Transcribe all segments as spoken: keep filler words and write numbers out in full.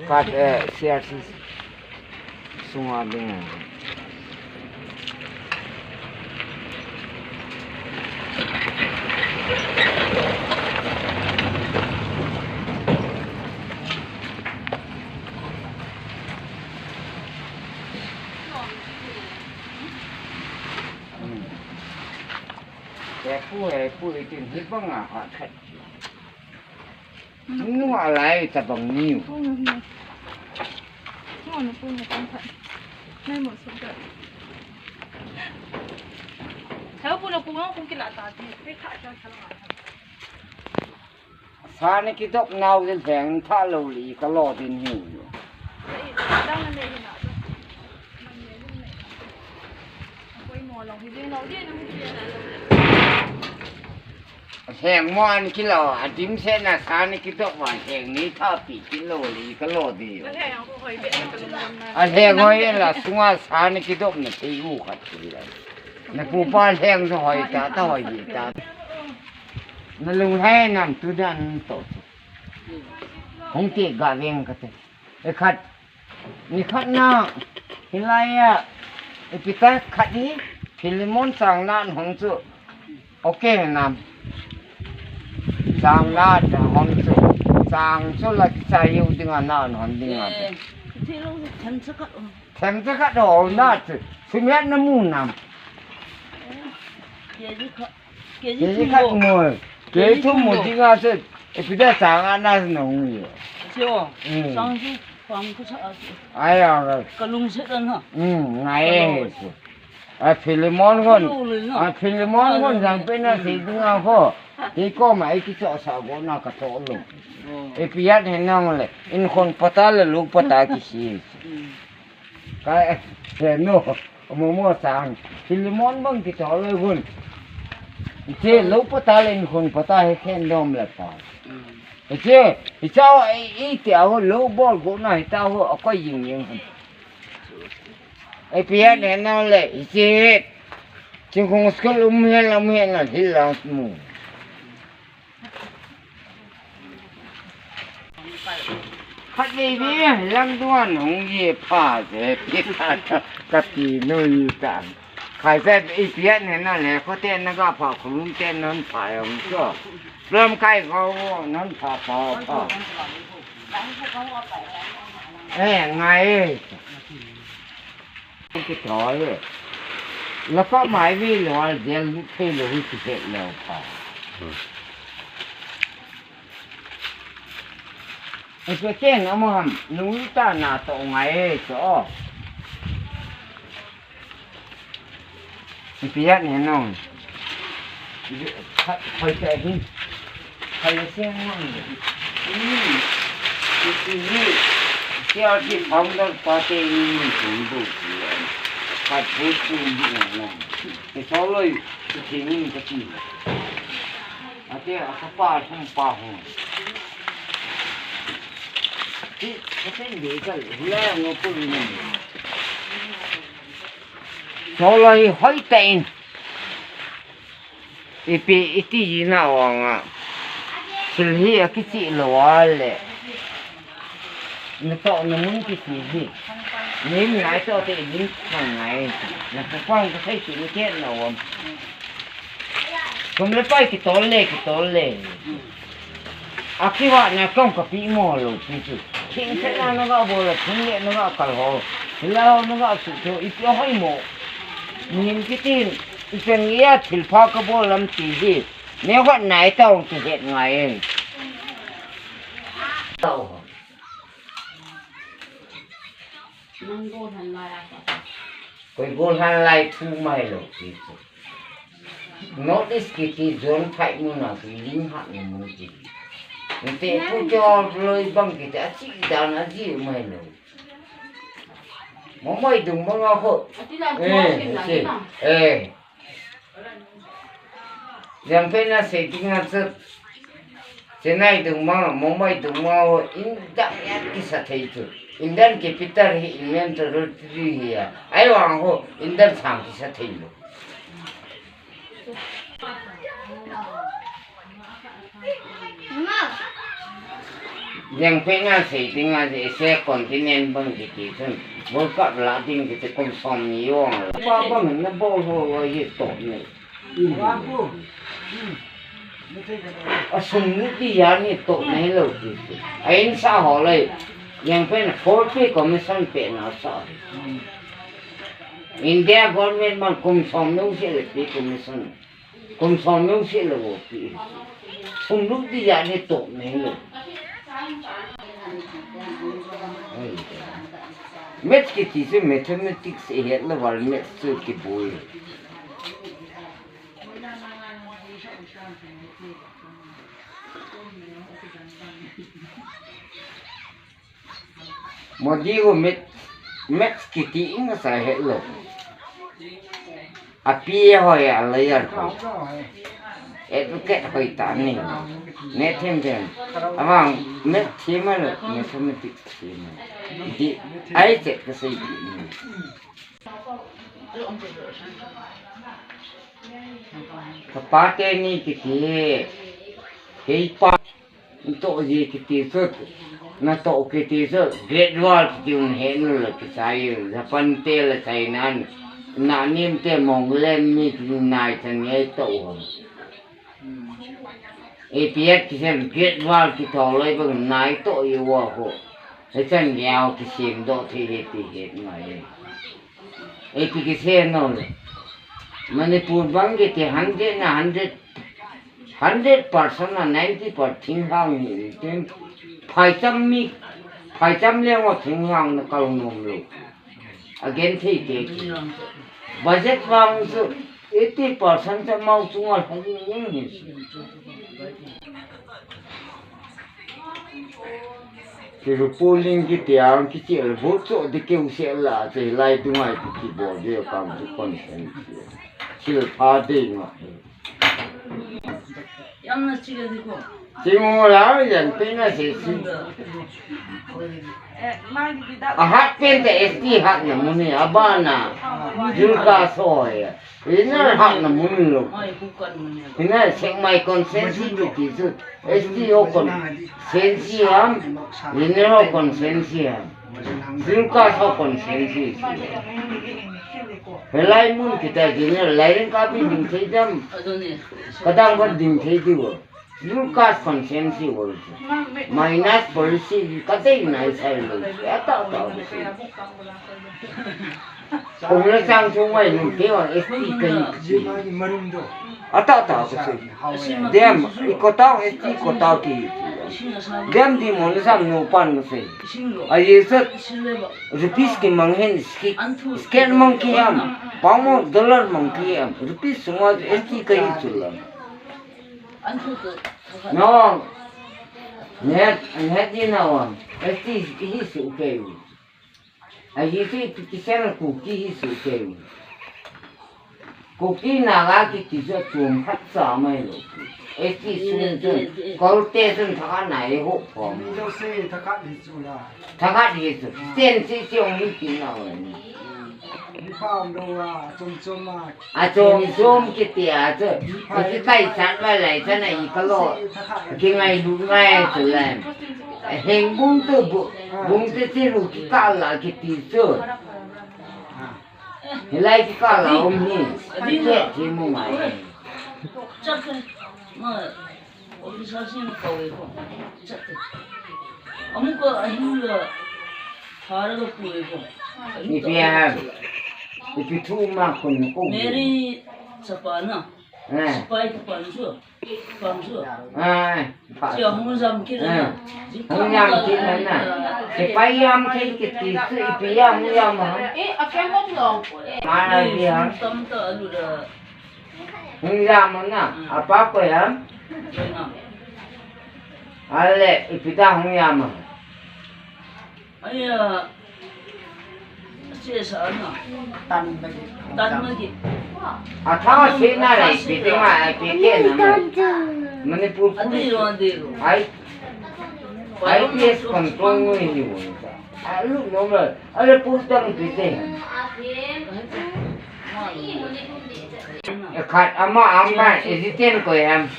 Khat, eh, C R C sunga ding. Hmm. He pu, he pu, itin hi banga ha khat. Nunga lai tabang niu. Nunga pun na tang khat. Nai mo sum ta. Thau pun na pun kung kila ta ti. Pe kha cha cha la. Sa ni kidop nau din theng tha lo li ka lo din hi. Dang na nei hi na. Koi mo lo hi din lo din na hi din na lo. Hleng mo an kilo, a dimset na sa ni kidop va hleng ni tha pi kilo li ka lo di. A hleng hoi la sunga sa ni kidop na thei u khat ti la. Na pu pa hleng so hoi ta, ta hoi hi ta. Na lung hai nam tu dan to. Hong ti ga veng ka te. E khat Ni khat na, hilai a, ipi ta khat hi, Philemon chang na hong chu. Okay nam. Chang na hong chu. Chang chu la kichai u ding a na hong ding a. Eh, thilong them cha khat. Them cha khat ho na chu. Sumiat na mu nam. Eh, ye ji khat. Kei khat mo. Kei thum mo dinga se. Epida changa na se nong yo. Sio. Sang su pang ku sa. Ai ya. Ka lung se dan ha. Hmm, ngai. A Philemon gon. A Philemon gon jang pe na se dinga ho. Kei ko ma ai ki cho sa go na ka to lo. Epi ya ne nong le. In khon pata le lu pata ki si. Kai, eh, no, mo mo sang. Philemon bang kiti ho le gun. Iche lo pata le in khun pata he khen dom le pa. Iche, icha ho, i, i ti a ho lo bol go na hita ho, a koi ying ying. Epi ya ne na le, iche. Ching khong school um he la mu he na hil la mu. Khat vei vei, lam duan hong ye pha se, pi ta ta, ka ti nu yi ta. Khai sa i pian he na le, ko te na ga pha, ko lung te non pha yong so. Lam kai ko non pha pha pha. Eh, ngai. Ki thoi. La pa mai vi lo al del thei lo hi ki het lo pa. Hmm. E pe ken amo ham, nung ta na to ngai to. Ni piat ni no. Khoi te hi. Khoi le siang mang de. Ni. Ni ni. Sia ki founder pa te ni ni tu bu ki. Ka bu tu ni na. Ni so loi ki ni ka ti. Ate a ka pa thum pa ho. Ti ka ten de ka le. Hula ngo ko ni. Solar hi hoi ta in. Ipi iti ina wanga. Thil hi a kichi lo a le. Na to na mun kichi hi. Nin ngai to te nin ngai. Na pa pang ka sai ti ni ke na wam. Kum le pai kitol le, kitol le. A kivahna kong kapi mo lo pi chu. Thingthe na naga bol a, thing le naga kal ho. Thil ho naga su tho, ipi hoi mo. Mihem kitin, ipi ngia thil pha kabol lam ti hi. Neo khat nai tong ti het ngai e. Tau. Nang go han lai a ka. Koi go han lai thu mai lo ti chu. North East kiti zone phai mun a ki ling ha ni mun ti. Nte pu cho loi bang kiti a chi dan a ji mai lo. Mo mai dung bang a ho. A ti dan eh, chu a ti dan. Eh. Yang pe na se ti nga chu. Chennai dung ma, Mumbai dung ma ho, Indian ya kisa thei chu. Indian capital hi, Union Territory hi a. Ai wang ho, Indian sang kisa thei lo. Jeng pe na sei ding a, Asia continent bang kiti chun World Cup la ding kiti kum som ni jong. Pa bang na bol ho ho hi to ni. A sum ni ti ya ni to nei lo ti. A in sa ho le. Jeng pe na forty commission pe na sa. India government man kum som nu se le ti commission. Kum som nu se lo ti. Sum nu ti ya ni to nei lo. Maths kiti chu mathematics i het lo val maths chu kiboi. Modi ho maths, maths kiti in sa het lo. A P A hoi a lawyer hoi. Advocate hoi ta ni. Ne them them. Amang maths them a lo, mathematics them a lo. Di, ai chet ka sei di ni. Ka pa te ni kiti. Kei pa. Natoh ji kiti chu, natoh kiti chu, Great Wall kiti un he nu la kisai, Japan te la China, na nim te Mongolian mi kiti nai chan ngai toh ho. Ipi a kisem Great Wall kiti ho loi bang nai toh i wa ho. He chan ngai kisem doh thei he ti he ngai. Ipi kisem no le. Manipur bang kiti hundred na hundred Hundred percent a ninety percent thinglhang hi tin, phaicham mi, phaicham leng a thinglhang na kal nom lo. A gen thei te ki. Budget vang chu eighty percent cha mau chunga lha jing jing hi. Ki ru polling kiti ang kichel vote chu di keu se la che lai tu ngai ki bol de kam chu consent. Thil pha de nga. Yamna chile dikho. Chingu la yan pe na se si. A hat pen te S T hat na mun hi, a bana. Julka so ya. Ina hat na mun lo. Ina sek mai consensus ti ti su. S T o consensus ham. Ina o consensus ham. Julka so consensus. Helai mun kita jini lairing kapi ding thei dam. Adoni. Kadang ba ding thei diu. Lucas consensus wol. Minus policy kadei nai sai lo. Ata ta. Kong le sang chung wai nung te wa S T kai. Ata ta ko se. Dem i kotao S T kotao ki. Dem di mo le sam no pan ko se. A ye sat. Rupees ki mang hen ski, scale mang ki ham, pound mang, dollar mang ki ham, rupees sunga S T kai chu la. No, net, net di na wan, S T hi su kai. A hi su ki sen ku ki hi su kai. Kuki Naga kiti chu chom khat cha mai lo. S T sung chun, Kolte chun thakhat na eiho phong. Mi lo se thakhat hi chu la. Thakhat hi chu. Sen si si ong mi kin na wen. Mi pa om lo a, chom chom a. A chom chom kiti a chu. Ki kai chan mai lai chan a i ka lo. Ki ngai lu ngai chu la. Heng bung tu bu, bung tu si lu ki ka la kiti chu. Hilai ki ka la um hi. Adin ke a. Ki mu ngai. Chat ke. Ma, officer sin ko e ko. Chat ke. Amu ko ahin la. Thara ko pu e ko. Ipi ham. Ipi thu ma kun ko. Mary chapa na. Eh. Sipai kapan chu. Kapan chu. Eh, pa. Chu hung jam kit na. Eh. Hung jam kit na na. Sipai jam kit kiti chu ipi jam hung jam ha. Eh, a friend ko chu. Ma na di ha. Tam ta alu da. Hung jam na. Hmm. Apa ko jam? Ko na. Ale, ipi ta hung jam ha. Aya, se sa na. Tan magi. Tan magi. A tha se na le, pi te ma, pi te na ma. Manipur police. Adi lo, adi lo. Ai. Ai, yes, control mo ni mo. A lu no ma. A le pu tang pi te. E khat ama ama, e si ten ko yam.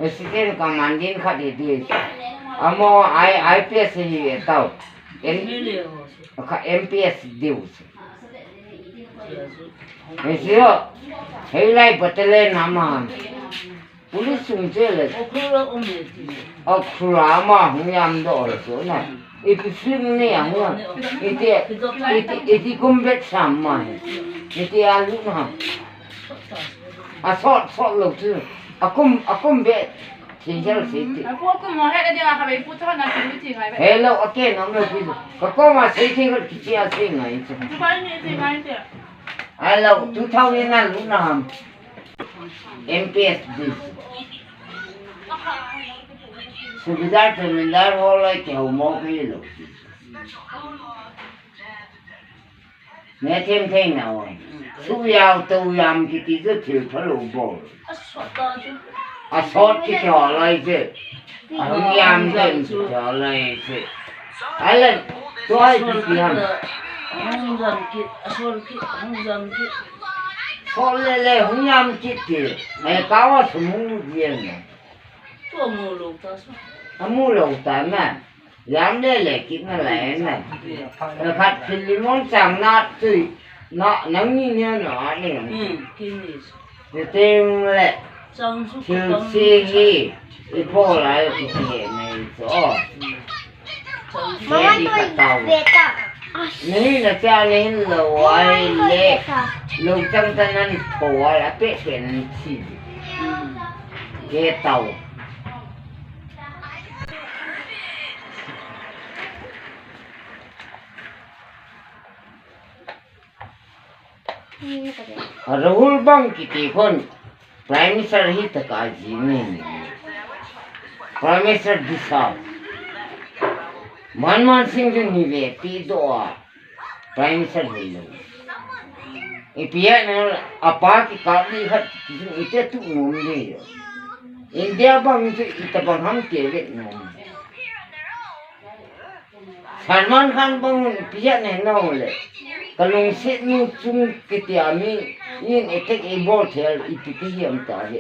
Assistant commanding khat hi ti. Amo I, IPS hi e tau. En, ka MPS diu. Hei sio. Hei lai patele nama. Police sung che le. Okhura ama hung yam do le so na. Ipi film ni ang na. Iti, iti, iti kum bet sam ma. Iti alu na. A sot, sot lo chu. A kum, a kum bet. Thei hel thei ti. A pu kum mo he le dia ka bai pu chon na ti ti ngai be. Hello, okay, nam lo pi. Ka ko ma sei thei ko ti a sei ngai chu. Tu bai ni ti ngai ti. Hello, two thousand na lu na ham. MPS di. Subidar, subidar ho lai ke ho mo ke lo. Ne them thei na o. Su yau to yam kiti chu thil pha lo bol. A sot kiti ho lai chu. A hung yam chu kiti ho lai chu. Alan, tu ai kiti ham. Hung yam kit, a sot kit, hung yam kit. Sot le le hung yam kiti. Ai ka wa su mu mu dien na. Tu mu lo ta su. A mu lo ta na. Yam le le kit na lai na. Khat Philemon chang na tui. Na, nang ni ne na a ne. Hmm, kini. Ni ting le. Chang su thil si hi. I po lai ki ti he na i so. Mama, to beta. Ni na cha ni lo ai le. Lo chang ta nan po ai a pe pe nan si. Hmm. Ke tau. Rahul bang kiti kon Prime Minister hi taka ji ni ni. Prime Minister disa. Manmohan Singh ju ni ve ti do a. Prime Minister hi lo. Ipi a na apa ki kap ni khat ki ite tu nom ni yo. India bang chu ita bang ham ke ve nom. Salman Khan bang ipi a ne no le. Ka lungset nu chung kiti a mi in attack i bol thel ipi ti hiam ta he.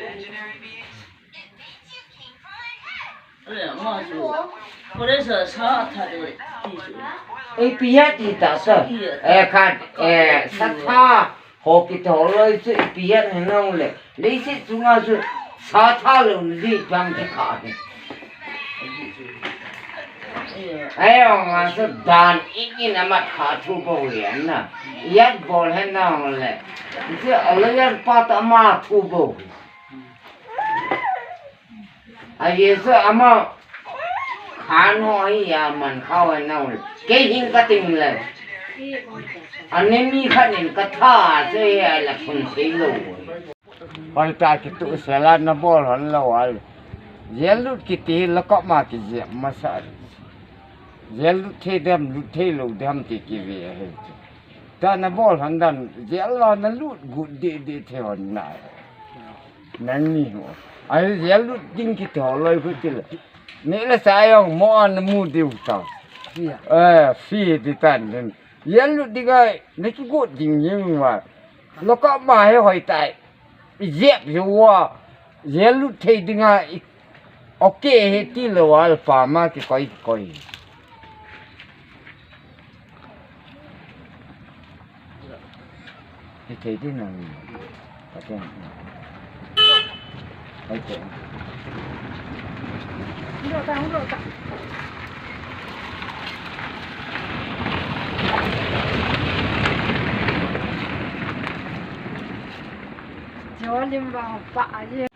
Ei pia ti ta sa. Eh, khat, eh, satha ho kiti ho loi chu i pia ni nong le. Leiset chunga chu satha lo ni di pang ki kha ni. Ai ong a sa dan in in amat kha thu bo lian na. Yat bol hen na ong le. Chu a lo yat pa ta ma thu bo. A Jesu ama khan ho hi a man khao a nau le. Kei hin ka ting le. Ani mi khat in ka tha se a la phun sei lo. Hoi ta ki tu se la na bol hon lo al. Jel lut ki ti la ko ma ki jep ma sa. Jel lut thei dem lut thei lo dem ti ki ve he. Ta na bol hon dan jel la na lut gut di di thei hon na. Nang ni ho. Ai jel lut ding ki tho loi khu ti le. Ni le sa yong mo an mu diu ta. Eh, fi di tan den. Jel lut ding ai, ni ki gut ding ying wa. Lo ka ma he hoi tai. I jep yo wa. Jel lut thei ding a i. Ok he ti lo wa pa ma ki koi ki koi. Hithei ding nang. Pateng. Hoi te. Jolim ba pa aye.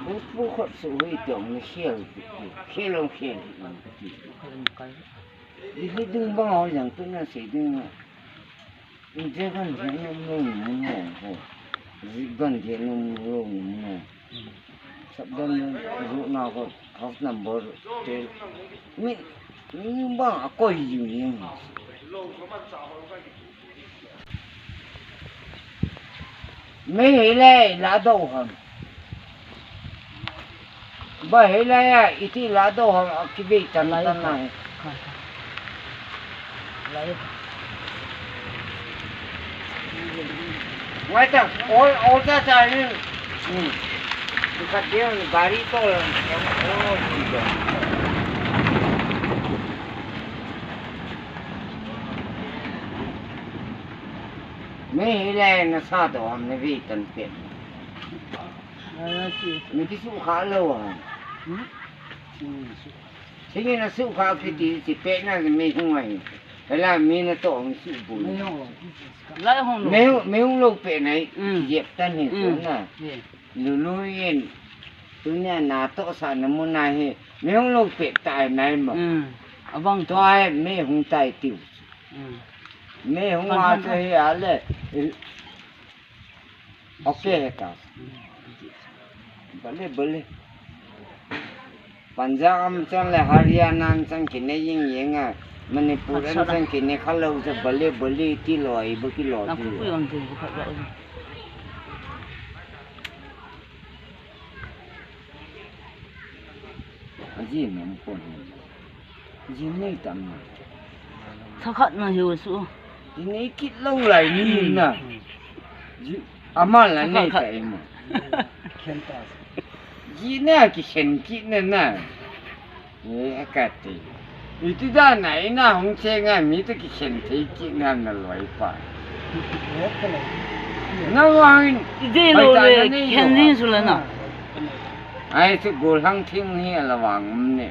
Pu, pu khot su hui tiong ni khel, khel lo khel. Di hi ding bang ho yang tu na sei ding. India gan je nom lo ni mo ho. Zik gan je nom lo ni mo. Sab gan na ru na ho house number te. Mi, mi bang a koi ji mi. Mei hei le la do ham. Ba hei le ya iti la do ham a ki bei tan tan na. Lai. Wai ta, ol, ol ta ta ni. Hmm. Ka dia ni gari to, oh, ti do. Me hi le na sa to ham ne vi tan pe. Mi ti su kha lo ha. Hmm? Hmm, su. Singin a su kha kiti, si pe na mi hung ai. Ela mi na to hung su bu. Lai hung lo. Mi hung, mi hung lo pe nai. Mm. Yep tan hi su Mm. na. Yeah. Lulu in. Tunia na to sa na mu na hi. Mi hung lo pe ta nai ma. Mm. Abang To to. Ai mi hung tai tiu. Mm. Mi hung Pan a han to to. Hi a le. Il- Okay, heta. Bale, bale. Punjab am chang le Haryana am chang kine ying ying a. Manipur am Acha. Chang kine khalo ja bale, bale ti lo ai bu ki lo Na ti. Ku ku yong tu bu kha ba. Aji nam ko ni. Ji nei tam na. Thakhat na hiu su. Ji nei kit lo lai ni na. Ji, ama la Thakhat nei khat. Ta imo. Ji na ki sen kit na na. E ka ti. Iti da na ina hung che nga mi to ki sen thei kit na na loi pa. Na wang in. Ije lo Ai, ta le na nei ken lo jin a. Su la na. Ai su gol hang thing ni la wang ne.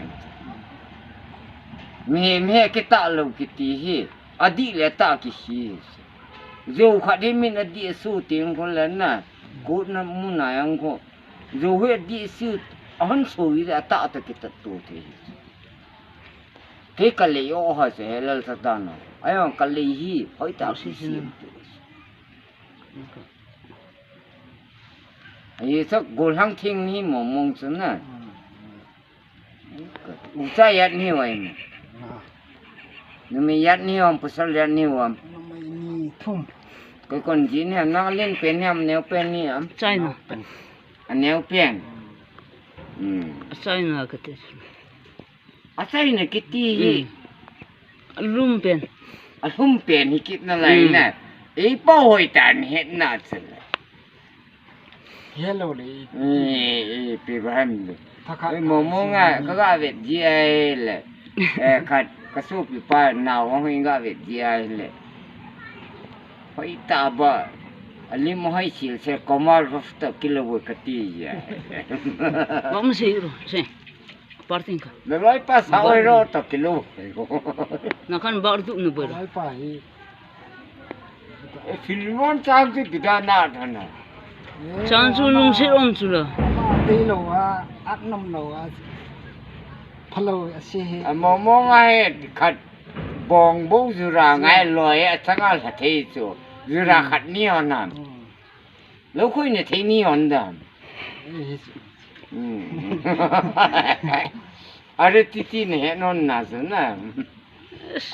Mihem hi kitah lou kiti hi, adih le atah kihi. Jou khat hi min adih asu teng khu le na, kut na mu na yang khu. Jou hi adih asu, ahon sui le atah toh kitat to thei hi. Kei ka lei o ha se he lal Satan a. Ayong ka lei hi, hoitah kisem. Ahi sa golhang thing hi mong mong chu na. Ucha yat ni wai ni. Numei yat ni om, pasal yat ni om. Numei ni thum. Koi kon ji ni am, nang len pen ni am, neo pen ni am. China. A neo pen. Hmm. China kati. A China kiti hi. Hmm. Alum pen. Alum pen hi kit na lai Hmm. na. Ei pau hoi tan het na chun. Hello le. Eh, eh, pi ba ham le. Thakhat Eh, mo mo nga, ka ga vet ji ai le. Eh, khat, ka su pi pa, nau hong hing ga vet ji ai le. Hoi ta ba. Ali mo hoi sil se, komal rof to kilo ka ti ya. Bang si ro, se. Parting ka. Le lai pa sa oi ro to kilo. Na kan bar du nu bar. Lai pa hi. E filmon chang ti bida na thana. Chang chu lungset om chu la. Ama dei lo a, at nom lo a. Phalo a se he. A mo mo nga he khat bong bo jura ngai loi a changa la thei chu. Jura khat ni hon nam. Lo khui ne thei ni hon dam. Hmm. Are titi ne he non na sa na.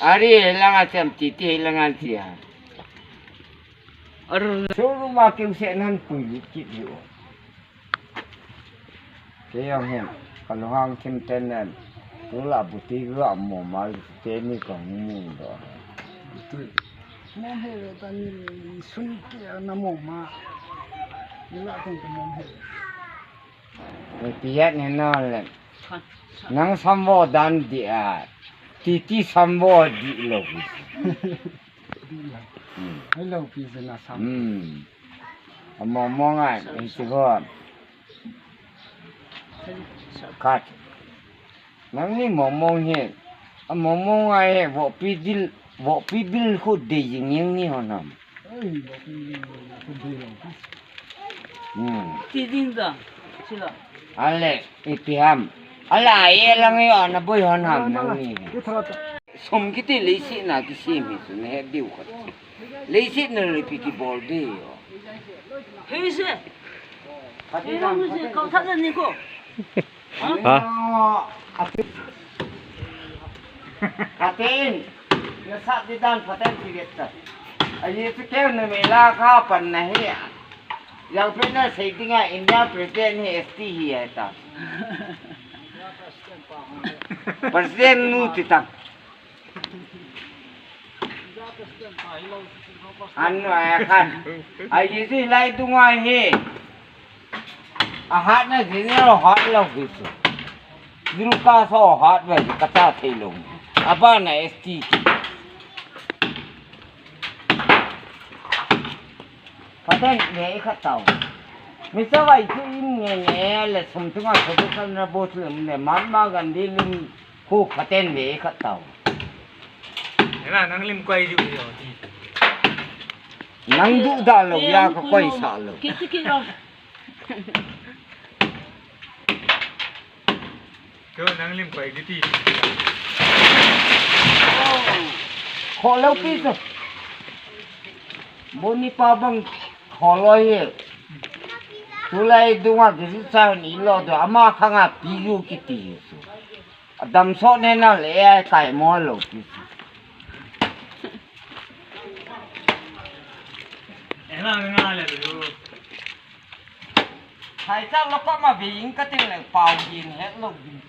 Are he langa cham titi he langa chi ha. Ar. Showroom a keu se nan pui lut kit yu. Kei ang hen, ka lunghang thim ten nen, tu la buti ga mo mal te ni ka hung mu do. Buti. Mo he ta ni sun ke na mo ma. Ni la kong ka mo he. Ni piat ni no le. Nang sambo dan di a. Titi sambo di lo. Hmm. Hello, pi zena sam. Hmm. Amo mo ngai, ei ti go. Kat. Nang ni mo mo hi. Amo mo ngai he, vo pi dil, vo pi bil khu de jing jing ni ho nam. Ei, vo pi bil khu de lo. Hmm. Ti ding da. Sila. Ale, ipi ham. Ala, e lang yo, na boi ho nam nang ni. Ki thara ta. Sum kiti leiset na kisem hi chu nahet diu khat. Leiset na le ipi kibol diu. Hei se. Hei lang se, kau that ni ko. Ha? Atin. Na sa di dan phaten kiget ta. Ahi chu keu na me la kha pan na hi. Yang pe na sei dinga India president hi S T hi ta. President nu ti ta. An, eh, khan. Ai, isi lai tunga hi. A hat na general hat lo kisu. Zil ka so hat ve ka cha thei lo. Apa na S T. Paten ve khat tau. Mi sa vai chu in nge nge le sum tunga so tu kan na bo chu le Mahatma Gandhi lim. Khu paten ve khat tau. Ela nang lim koi ju yo ti. Nang du da lo ya ka koi sa lo. Kiti ki lo. Ko nang lim koi ju ti. Kho lo pi so. Boni pa bang kho lo ye. Tulai dunga ki sa ni lo do ama khanga pi ju kiti so. Adam so ne na le ai kai mo lo ki. Ela nga le du. Hai cha lo ko ma be in ka ting le pau yin he lo din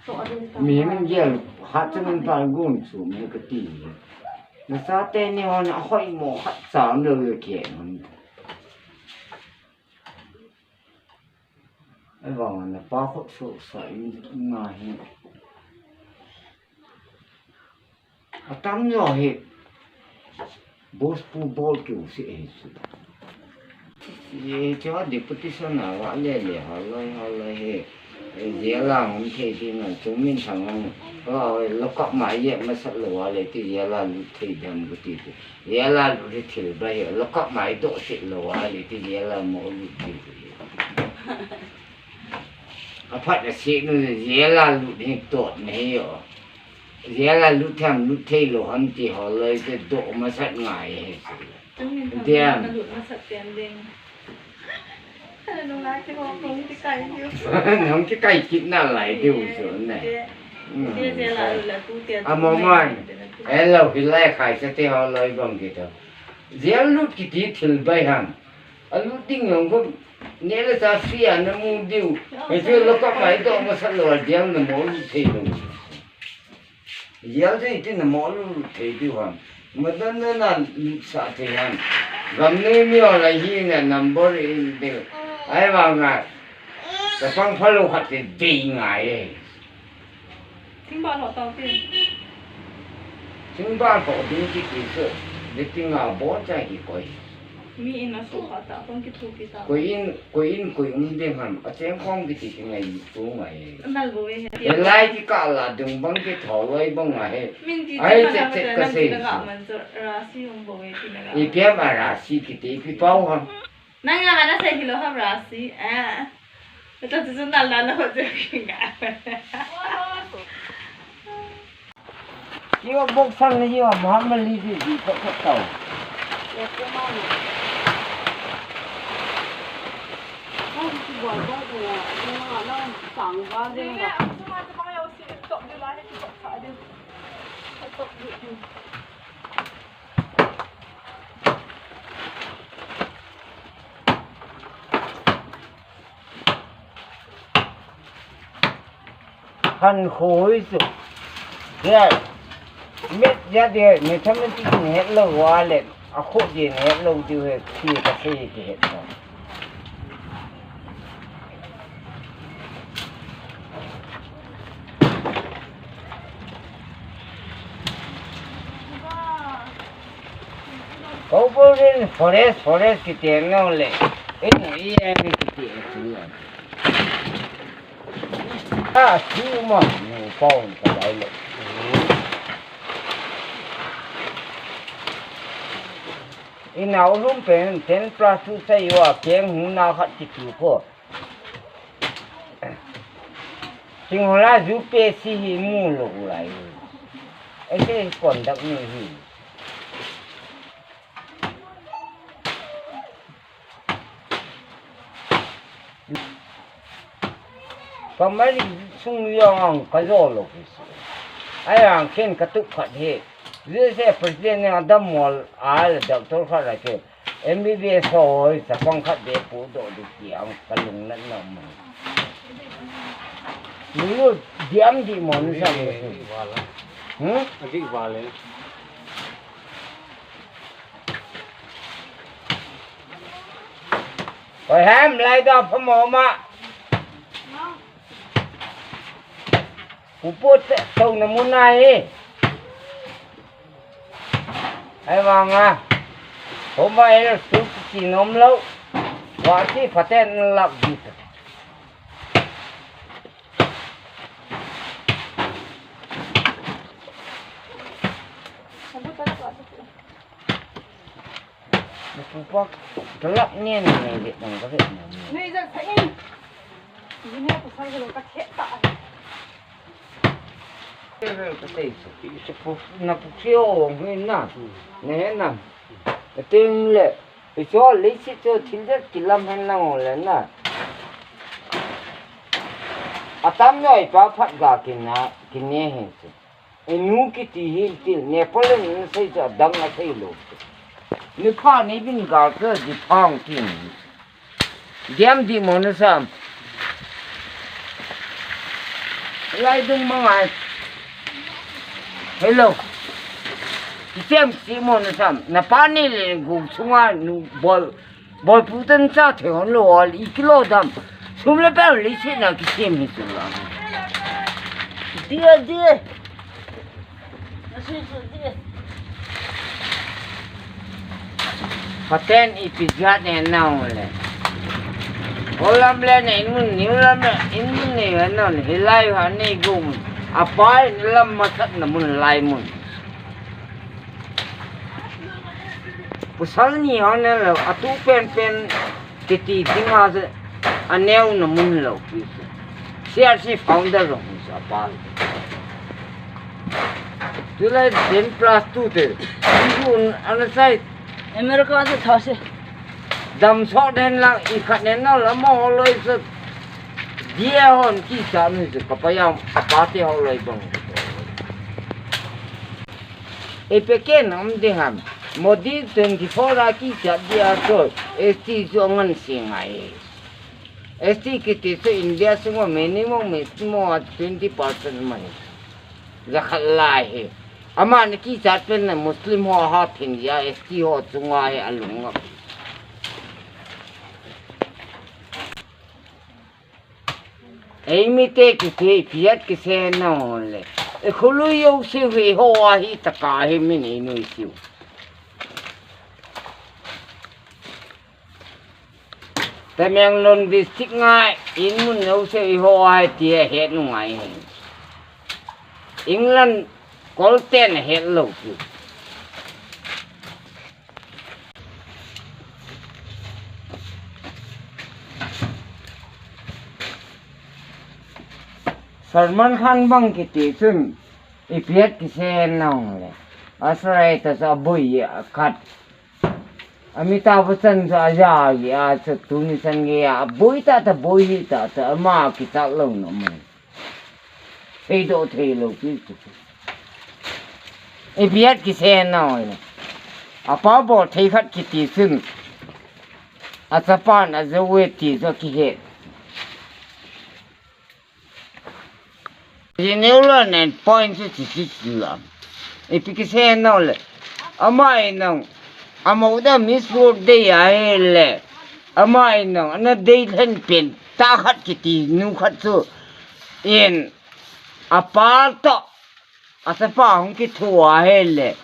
so. Mi min gel ha chen pa gun su me ka ti. Na sa te ni hon a hoi mo khat sa lo ye ke. Ahivang na pa khut so sa in nga hi. Atam nyo hi. Boss pu bol kiu si e su. Ye cho deputation a wa le le ha lai ha lai he. E je la hom the si na chung min thang ang. Wa lo kap ma ye ma sat lo wa le ti je la lu the dam gu ti ti. Yela lu ri thil ba hi, lo kap mai do si lo wa li ti yela mo lu ti. A phat a si nu yela lu ni to ni yo. Yela lu tham lu thei lo han ti ho lo te do ma sat ngai he si. Diam. Nung kikai kit na lai diu chu ne. Amo man. Elo hilai khai sa te ho loi bang kit to. Jail lut kiti thil bai ham. A lut ding long ko ne le sa sia na mu diu. He chu lo ka pai to ma sa lo jail na mo lu thei lo. Jail te iti na mo lu thei diu ham. Madan na na sa te ham. Gam ni mi o la hi na number in diu. Ai wa nga. Ka pang pha lo khat te dei ngai e. Thingba lo tau te. Thingba lo ding ki ki se. De ting a bo cha ki koi. Mi in a su kha ta, kong ki thu ki ta. Koi in, koi in, koi um ding ham. A cheng kong ki ti ki ngai tu ngai. Nal bo ve he. E lai ki ka la dung bang ki tho loi bang ngai he. Min ti ai ti chet na chet ka na se. Ti na ga man zo ra si um bo ve ti na ga. I piam a ra si ki ti pi pau ham. Nang nga na se hilo ham ra si. Ah. Ito tu nal na lo je ki nga. Hiyo boxer na hiyo, Muhammad Ali ji, ji, ko, ko, ko. Han khoi su. Ya. Met ya de, mathematics ne het lo wa le. A kho de ne het lo diu he, ki ka se ki het lo. Ko bo rin forest, forest ki te no le. E no i e ni ki te e tu ya. A, si uma, no, pau, ka dai lo. Ina ulum pen, ten plus two sa yo, a pen hu na khat ki tu ko. Sing hola ju pe si hi mu lo lai. Ese conduct ni hi. Ka mari sung yang ka jo lo kisi. Ai ang ken ka tup khat he. Jese president ni adam mol al doctor khat la ke. M B B S hoi sa pang khat de pu do di ki ang ka lung na na mo. Lu diam di mo ni sa mo. Hmm? Agi wale. Oi, ham, lai da phamo ma. Pu pu te, tau na mun na e. Ai vang a. Homa el su ki nom lo. Wa ki phaten lak di. Napu pa, talak ni ni ni ni ni ni. Ni ja sa in. Ni ni ku sa lo ka khe ta. Ka sei sa ki sa pu, na pu khe o ni na. Ne na. Ting le, i cho le si cho thil ja ki lam hen na ngo le na. Atam noi pa phat ga ki na, ki ne hen si. Inu kiti hi til, Nepal in sei chu adang a sei lo. Ni pha ni bin gal chu di phang kin. Diam di mo na sam. Lai dung mangai. Hello. Diam si mo na sam. Na pa ni le gu sunga nu bol. Bol pu tan cha thei hon lo, al i kilo dam. Sum le pel li si na ki sim hi su la. Dia, dia. Phaten ipi jat ne nau le. Olam le ne in mun, niu lam le in mun ne nau le. Hilai ha ne gum. Apai ne lam masat na mun lai mun. Pasal ni hon ne lo, atu pen pen kiti dinga se, aneo na mun lo pi se. C R C founder lo se apa. Tulai ten plus two te. Igun anasai. America se thase. Dam so den lang i khat ne na la mo loi se. Dia hon ki sa nu se kapayam apa te ho loi bang. E peke nam ding ham. Modi twenty four a kichat dia chu S T chu angan se ngai. S T kiti chu India sunga minimum, minimum a twenty percent mai. Jakhat lai hi. Ama ni kichat pen na Muslim ho ha phin ya S T ho chunga hi alung ngap. Eimi te kiti piat kise na le. E khului yo si hui ho a hi taka hi min ei nui siu. Tamenglong district ngai in mun yo si ho a hi ti a het nu ngai hi. England kol ten het lo siu. Salman Khan bang kiti chun ipiat kise nong le. Asrai ta sa bui a khat. Amitabh Bachchan sa ya ya sa tuni san ge ya bui ta ta bui ta ta ama kita lo no mai. Thei do thei lo ki chu. Ipiat kise nong le. Apa bol thei khat kiti chun. Achapan ajowe ti jo kihe. Jineu lo nen point chu chi chi chi la. Ipi kise nong le. Ama inong. Ama uda Miss World Day a hi le. Ama inong. Ana dei lhen pen. Ta khat kiti nu khat chu. In. Apa to. Asapa hung kithu a hi le.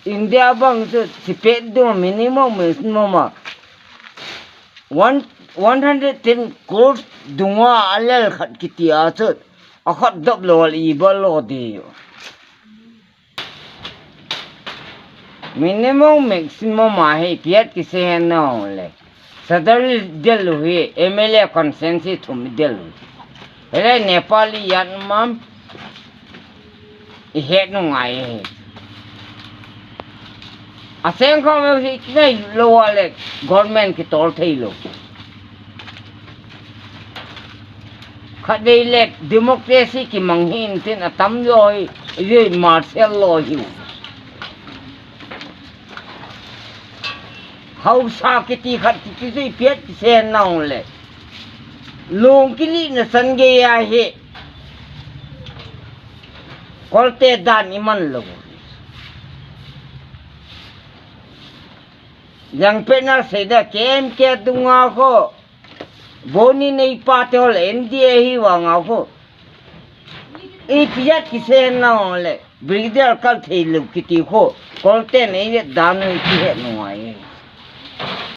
India bang chu sipet dung minimum, minimum a. One, one hundred ten crores dunga alel khat kiti a chu. Akhat dop lo al i bal lo di. Minimum, maximum a hi piat kise hen na le. Sadar del u hi, M L A constituency thum del u. Hele Nepali yan mam i het nu ngai hi. Aseng khom hi kinai lo a le government kitol thei lo. Khatvei le democracy kimang hi in tin atam jo hi, i martial law hi. Hausa kiti khat kiti sui piat kise nong le. Lung kili na san ge ya hi. Kolte dan iman lo. Jangpet na sei da K M K dunga kho. Boni nei pa te ho le N D A hi vanga kho. Ipi jat kisei na ho le. Brigadier kal thei lou kiti kho. Kolte nei vet dan ho ipi het nungai.